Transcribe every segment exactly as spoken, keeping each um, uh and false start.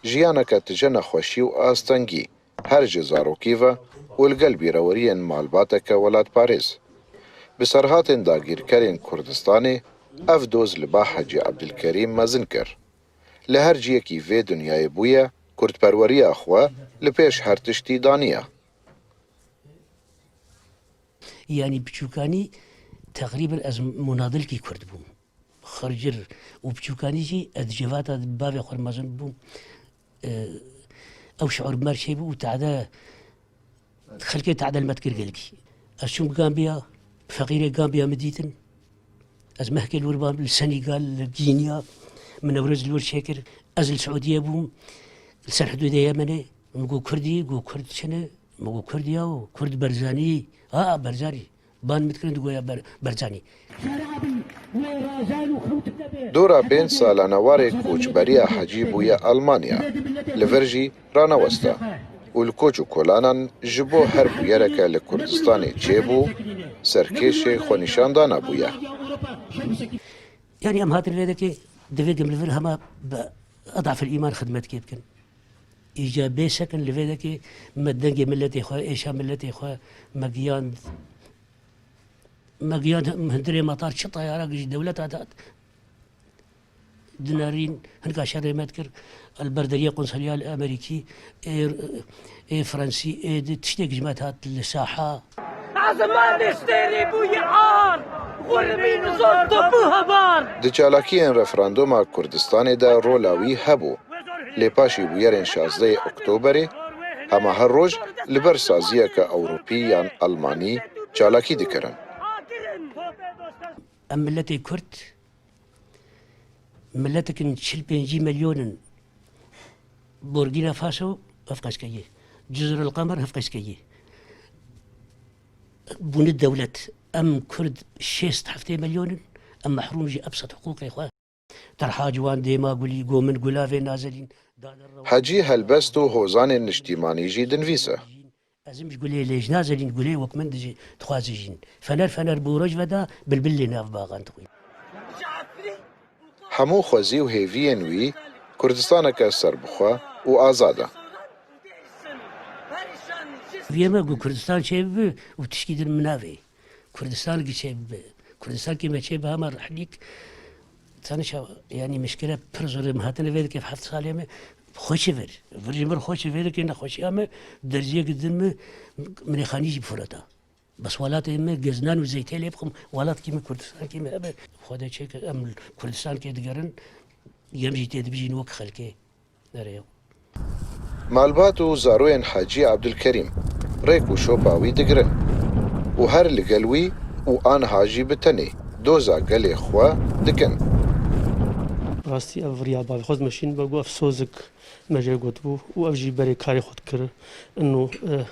Jiyaneke tije nexweşî û astengî, her ji zarokî ve û li gel bîreweriyên malbateke welatparêz. Bi serhatên dagîrkerên Kurdistanê ev doz li ba Hecî Ebdilkerîm mezin kir. Li her ciyekî vê dinyayê bûye, kurdperweriya xwe li pêş her tiştî daniye. Yanî biçûkanî teqrîben ez munadilkî kurd bûm. Xircir û biçûkanî jî ez di civata bavê xwe re mezin bûm. E, ew şiûr bi me re çêbû û tehde xelkê tehde li me dikir gelkî. Ez çûm Gambiya, feqîrê Gambiya min dîtin. Ez mehkê li wir bam, li Senîgal, li Gînya, min Newroz li wir çêkir. Ez li Siûdiyê bûm, li ser hidûdê Yemenê. Min got, Kurdî? Got, Kurd çi ne? Min got, Kurd ya, Kurd Berzanî. Ha, Berzanî. Ban min dikirin, digoya Ber-, Berzanî. Dora pênc salane warê koçberiya Hecî bûye Almanya. Li vir jî raneweste û li koç û kolanan ji bo her bûyereke li Kurdistanê çêbû, serkêşê xwenîşandana bûye. Yanî em hatin vê dekê, divê ku em li vir hema bi edafil îman xidmetkê bikin. Îca bê sekin li vê dekê me dengê miletê xwe, êşa miletê xwe me giyand. Me giyand hundirê metar çi tayara ji dewleta de hat. Dinerîn, hinka şerê me dikir, li ber deriyê qunsulya li Amerîkî, ê, ê Fransî, ê di tiştê ji me hat li saha. Ezmanê stêrî bûyî ar, xurmîn zor topû hebar. Di çalakiyên referandûma Kurdistanê de rola wî hebû. Lê paşî bûyerên şazdehê Oktoberê, hema her roj li ber saziyeke Ewropî yan Almanî çalakî dikirin. Em miletê Kurd, miletekin çil pêncî milyon in. Burkina Faso hevqeşkeyê. Cizrul Qemer hevqeşkeyê. Bûne dewlet. Em Kurd şêst heftê milyon in. Em mehrûm ji ebsed hiqûqê xwe. Terha ciwan dêma gulî, go min gulavê nazelîn, dader rewa. Hecî helbest û hozanên niştîmanî jî dinivîse. Ez im ji gulê lêj nazelîn, gulê wek min dijî, dixwaze jîn. Fener fener bûroj veda, bilbil lê nav baxan dixwîn. Hemû xwezî û hêviyên wî Kurdistaneke serbixwe û azad e. Viyê me ku Kurdistan çêbibe û tişkî din min navê. Kurdistan ki çêbibe. Kurdistan ki me çêbibe hema rehlîk. Tanişa, yanî mişkile pir zor e, min hatine vê dike heft salê me xweşi vir. Vir ji mir xweşi vê dike nexweşiya me, derziyek din mi, min ê xanî jî bifireta. Bes welatê me geznan û zeytê lê bixim, welatkî me Kurdistankî me hebe. Xwedê çêke em Kurdistankê digerin, yem jî tê dibijîn wek xelkê. Nerê. Malbat û zaroyên Hecî Ebdulkerîm rêk û şopa wî digirin û her li gel wî û anha jî bi tenê doza gelê xwe dikin. Rastî ev riya bavê xwe dimeşîn, me got ev sozek me jê gotibû û ev jî berê karê xwe dikir. Ino, eh,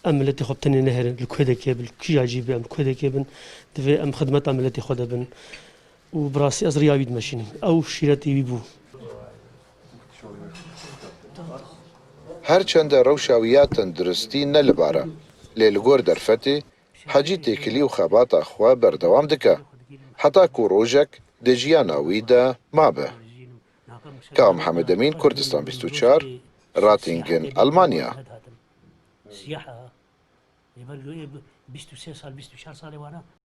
em miletê xwe bi tenê neherin, li ku dekê bin, li kîja cî be em li ku dekê bin, divê em xidmeta miletê xwe de bin. Û bi rastî ez riya wî dimeşînim. Ew şîretê wî bû. Her çende rewşa wî ya tenduristî ne li bar e, lê li gor derfetê Hecî têkilî û xebata xwe berdewam dike. Heta ku rojek di jiyana wî de mabe. Ka Mihemed Emîn, Kurdistan bîst û çar, Ratingen, Almanya. Siyaha. Ê ber bîst û sê sal, bîst û çar salê wana.